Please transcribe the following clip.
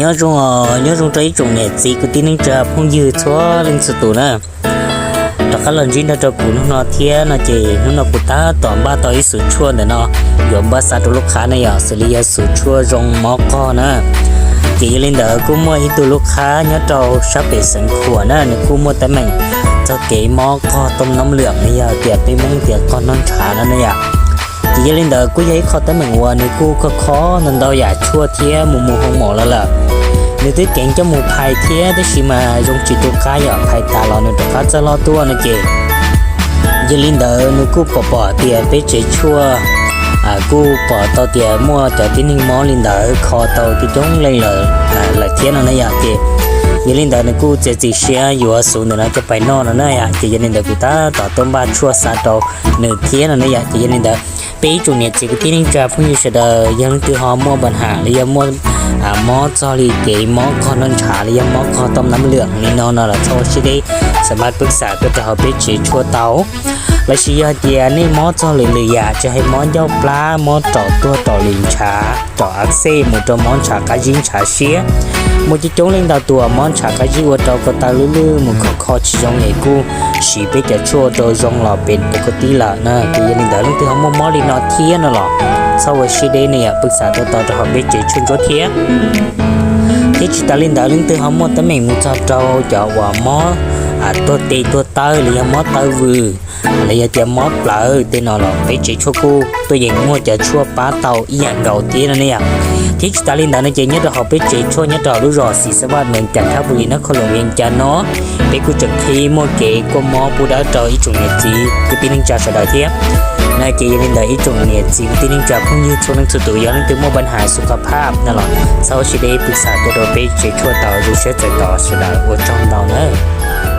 Nyob zoo, nyob zoo rau ib tsoom niam txiv kwv tij neej tsa phooj ywg txhua leej txhua tus na. Rov qab los ntsib nrog rau kuv hnub no thiab no ces hnub no kuv tab tom npaj tau ib xuv tshuaj ntawm no yuav npaj xa rau lub qhab ne yom, xws li yog xuv tshuaj zoo mob qog na. Ces yog li ntawd kuj muaj ib tug lub qhab nyob rau sab pem xeev Khuam na, nws kuj muaj teeb meem txog kev mob qog tooj nab lwam los yog tias peb Hmoob tias qog noj ntshav no ne yom. Ces yog li ntawd kuj yog ib qho teeb meem uas nws kuj kho kho ntau ntau yam tshuaj thiab mus mus hoo mom los lawm. Nws twb keev coj mus phais thiab tab sis mas zoo tsis tu qab yom, phais tas los nws rov qab txawj loj tuaj no ces yog li ntawd nws kuj pom pom tias peb tsev tshuaj kuj pom tau tias muaj cov tib neeg mob li ntawd kho tau coob coob leej lawm thiab no na yom. Ces yog li ntawd nws kuj txiav txim siab yuav xuv ntawm no coj pais noj no na yom. Ces yog li ntawd kuv tab tom tuaj npaj tshuaj xa rau nws thiab no ne yom. Ces yog li ntawd peb ib tsoom niam txiv kwv tij neej tsa phooj ywg sawv daws yog leej twg ho muaj npa ham los yog muaj mob txog li kev mob qog noj ntshav los yog mob qog tooj nab lwam li no no los txhob ua siab deb, xam maj pwb xam tuaj rau hauv peb tsev tshuaj tau. Los sis yog hais tias nej mob txog lwm lwm yam, tsis hais mob ncauj plab, mob rau tuag rau lwm ntshav, rau av xej mus rau mob ntshav qab zib ntshav siab, muaj coob coob leej ntau tus mob ntshav qab zib ua rau ko taw lwj lwj mus kho kho tsis zoo es kuj siv peb cov tshuaj ua rau zoo los pem tus ko tib lawm na. Ces yog li ntawd leej twg ho muaj mob li no thiab no los txhob ua siab deb ne yom, pwb xam tuaj tau rau hauv peb tsev tshuaj ntsuab thiab. Thiab tsis tas li ntawd leej twg ho muaj teeb meem mus txog rau cov uas mob tuag tes tuag taw los yog mob taw vwm los yog tias mob plawv tej no los peb tsev tshuaj kuj tuaj yeem muaj cov tshuaj pab tau ib yam nkaus thiab no ne yom. Thiab tsis tas li ntawd no ces nyob rau hauv peb tsev tshuaj nyob rau hauv lub zos Xis Xab Vaj, Mees Cas Thab Pus Lis, Nab Khoos Loos, Vias Cas no peb kuj tseem qhib muaj kev kuaj mob pub dawb rau ib tsoom niam txiv kwv tij neej tsa sawv daws thiab. No ces yog li ntawd ib tsoom niam txiv kwv tij neej tsa phooj ywg txhua leej txhua tus yog leej twg muaj npa ham xu kha phaj no los txhob ua siab deb, pwb xam tuaj rau peb tsev tshuaj tau, zoo siab txais tos sawv daws, ua tsaug ntau nawb.